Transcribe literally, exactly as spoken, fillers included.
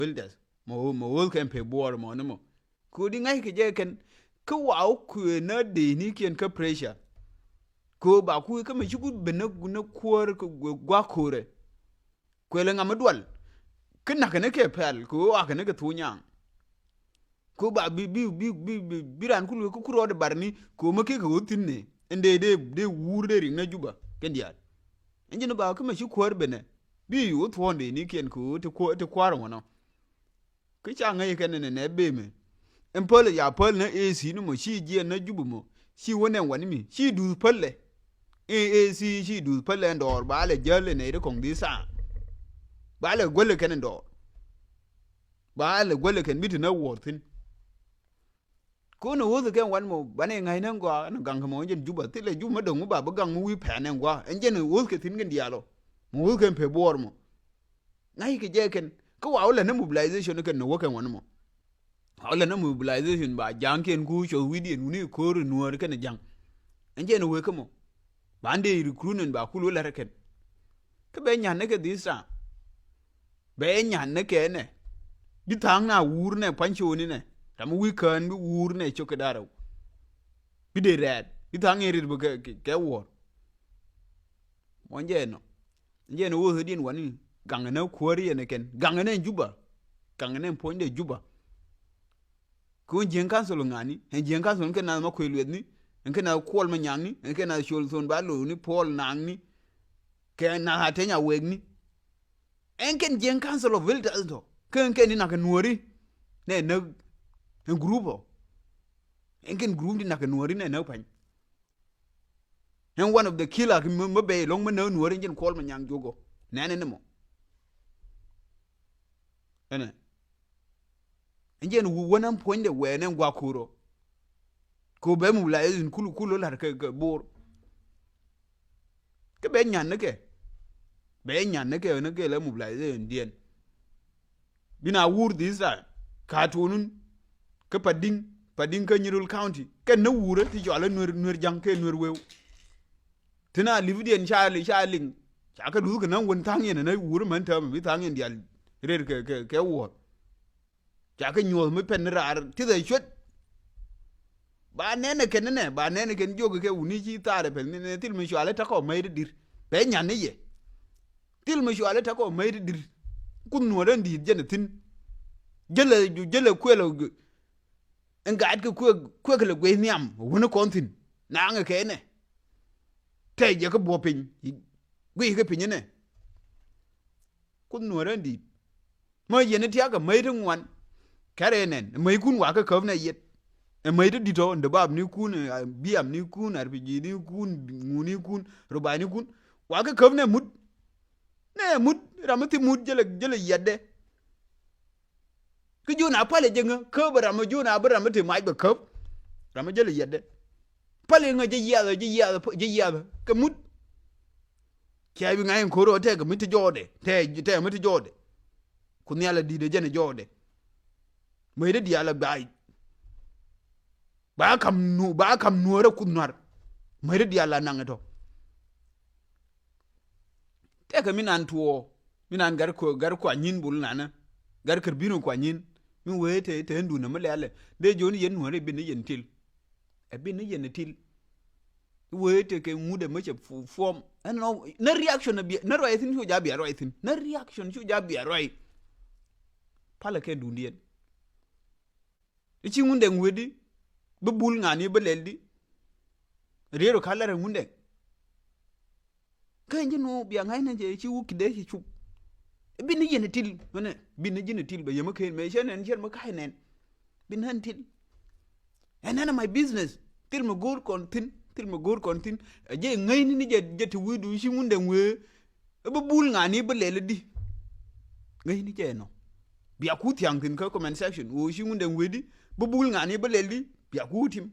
Wilders mɔ, mɔ ɣöth kɛn pɛ buɔɔr mɔ ni mɔ. Kɛ ɣöö di ŋa̱ckɛ jɛ kɛn kä waw kuëë na dee ni kiɛn kä pressure. Kɛ ɣöö ba kuëë kä mɛ ci ku ben ni kuäär kɛ gua̱a̱k ko̱rɛ. Kuël ɛ ŋa mi dual kä na̱kɛ ni kɛ pɛl kɛ ɣöö akɛ ni kɛ thuɔ̱k nyaŋ. Kɛ ɣöö ba bi, bi, bi, bi, bi, bi raan ku lueek kä ku rɔɔdɛ bar ni kɛ ɣöö mi kek kɛ ɣöö thi̱n ni ɛn dee, dee, dee wuur dee riŋ ni Juba kɛn diaal. Ɛn jɛn ba kä mɛ ci kuäär benɛ bi ɣöö thuɔ̱ɔ̱ndɛ ni kiɛn kɛ ɣöö ti kuäär, ti kuäär ŋuɔ̱nɔ. Kä ca ŋäc kɛn nɛ nɛ bemɛ. Ɛn päl ya päl nä A C ni mɔ ci jiɛn nä Juba mɔ ci wä nɛn wani mi ci duth päl lɛ. Ɛ A C ci duth päl lɛ ɛn dɔɔr ba lɛ jäl lɛ nɛy ri kɔŋ dhi̱i̱ tha̱a̱ŋ. Ba lɛ guäl lɛ kɛn ɛn dɔɔr. Ba lɛ guäl lɛ kɛn bi ti nä wuɔ̱ɔ̱r thi̱n. Kun ɛ ɣöth kɛn wan mɔ banɛ ŋa̱c nɛ gɔaa ɛn gaŋ kɛ mɔ ɛn jɛn Juba thilɛ Juba mi dɔ̱ŋ mi ba bi gaŋ mi wi̱i̱ pɛn ɛn gɔaa ɛn jɛn ɣöth kɛ thi̱n kɛn diaal ɔ. Mɔ ɣöth kɛn pɛ buɔɔr mɔ. Ŋa̱c kɛ jɛ kɛn kä wa wä lɛ ni mobilization kɛn ni wä kɛn wan mɔ. Wa wä lɛ ni mobilization ba ja̱a̱ŋ kiɛn ku cɔth wi̱diɛn wuni ko̱r nuɔɔr kɛn ja̱a̱ŋ. Ɛn jɛn wee kä mɔ. Ba ndee recruitment ba kul wä lɛ rɛ kɛn. Kä bɛ nyan ni kɛ this time. Bɛ nyan ni kɛ nɛ. Bi tha̱a̱ŋ na wuur nɛ pa̱ny coni nɛ. Ram wi̱i̱ kään bi wuur nɛ cok kɛ da̱rɛw. Bi dee rɛɛt bi tha̱a̱ŋ in rit bi kɛ, kɛ, kɛ wuɔ̱ɔ̱r. Mɔ jɛ nɔ. Jɛ nɔ woth diɛn wani gaŋ nɛ kuäär yɛn kɛn gaŋ nɛ Juba. Gaŋ nɛ puɔ̱ny dee Juba. Kun ji̱eŋ council ŋa̱ni ɛn ji̱eŋ council kɛ nath ma kuëë luethni. Ɛn kɛ nath kuɔl ma nyaŋni ɛn kɛ nath col thon ba lo̱ni puɔl naŋni. Kɛ nath a teny a wekni. Ɛn kɛn jiɛŋ council of elders tɔ kɛn kɛn ni nak nuɔri. Nɛ näk ɛn group ɔ. Ɛn kɛn group ni nak nuɔri nɛ näk pa̱ny. Ɛn one of the killer ki mi bɛ ilɔŋ mi näk nuɔri ɛn jɛn kuɔl ma nyaŋ jogɔ nɛn ɛn mɔ. Ɛnɛ ɛn jɛn wä wä nɛn puɔ̱nydɛ wɛɛ nɛn guak ko̱r ɔ. Ko bɛ mobilization kulu kulu lar kɛ, kɛ bor. Kä bɛ nyan ni kɛ bɛ nyan ni kɛ ni kɛ lɛ mobilization diɛn. Bi na wur this time ka tuɔnun kä Padiŋ, Padiŋ kä Nyirol County kɛ ni wurä ti cɔal nuer, nuer ja̱ŋ kɛ nuer weu. Ti na li̱p diɛn ca li, ca liŋ ca kɛ luth kɛ na wun tha̱ŋ yɛn ni wurä män täämɛ bi tha̱ŋ yɛn dial rer kɛ, kɛ, kɛ wuɔth. Ca kɛ nyuɔth mi pɛn ni raar tithɛ cuet. Ba nɛn ɛ kɛn nɛ ba nɛn ɛ kɛn jiök kɛ wuni ci thaar ɛ pɛn ni nɛ thil mi cual ɛ takɔ mäc di dir. Bɛ nyan ni yɛ thil mi cual ɛ takɔ mäc di dir. Kuth nuɔ̱ɔ̱r ɛn di̱i̱t jɛn ɛ thi̱n. Jälɛ, jälɛ kuël ɛ ɛn gaat kɛ kuek, kuek lɛ gueth nhiam wuni kɔn thi̱n. Naŋ ɛ kɛ nɛ tɛ jɛ kä buɔ piny. Guic kɛ piny nɛ. Kuth nuɔ̱ɔ̱r ɛn di̱i̱t. Mä yɛn i̱ tiakä mäc ti ŋuan. Kɛrɛ nɛn mäckun wakä käp nɛ yet. Ɛ mäc ti di̱t ɔ ndɛ bapnikun, biamnikun, arpijinikun, ŋunikun, rubanikun. Wakä käp nɛ mut. Nɛ mut ram mi thi mut jälɛ, jälɛ yiɛtdɛ. Kä ji̱ wun a palɛ jɛ ŋä käp ram mi ji̱ wun a bi ram mi te mac bɛ käp. Ram mi jälɛ yiɛtdɛ. Pali ŋä jɛ yiathä, jɛ yiathä, jɛ yiathä kɛ mut. Cɛ bi ŋa̱c in ko̱r ɣä tɛkɛ mi ti jɔɔdɛ, tɛ, tɛ mi ti jɔɔdɛ. Ku nhial a di̱t ɛ jɛn ɛ jɔɔdɛ. Mäc dee diaal a gbaai. Ba kam nu, ba kam nuɔ̱ɔ̱rä kuth nua̱r. Mäc dee diaal a naŋ ɛ tɔ. Tɛkɛ mi nan tuɔɔ mi nan gat kua, gat kua nyin bul nanä. Gat kär binu kua nyin mi wee te, te ndun mi lɛlɛ dee jo̱o̱n yɛn nuɔ̱ɔ̱rä bin ni yɛn til. Ɛ bin ni yɛn til. Wee te kɛ ŋut ɛ mi cɛ fu-, fuɔm ɛn nɔ nä reaction a bia nä ruac thin cu ja bia ruac thin nä reaction cu ja bia ruac. Palɛ kɛ dundiɛn. I̱ ci Ŋundɛŋ wetdi bi bul ŋa̱ni bi lɛldi. Riet ɔ ka lɛr ɛ Ŋundɛŋ. Kä ɛn ji̱ nu bia ŋa̱cnɛ jɛ ci wuk kidɛ ci cup. Bi ni yɛn itil ŋänɛ bi ni ji̱n itil bɛ yɛm iken mɛ cɛ nɛn cɛ mɛ ka̱c nɛn. Bi nɛn til. Ɛn nɛn ɛ my business. Thil mi go̱o̱r kɔn thi̱n, thil mi go̱o̱r kɔn thi̱n. Ɛ jɛ ŋäcni ni jɛ, jɛ ti wi̱i̱du ci Ŋundɛŋ wee. Ɛ bi bul ŋa̱ni bi lɛl di. Ŋäcni jɛ ɛnɔ. Bia ku thiaŋ thi̱n kä comment section wee ci Ŋundɛŋ wee di. Bi bul ŋa̱ni bi lɛl di. Bia ku tim.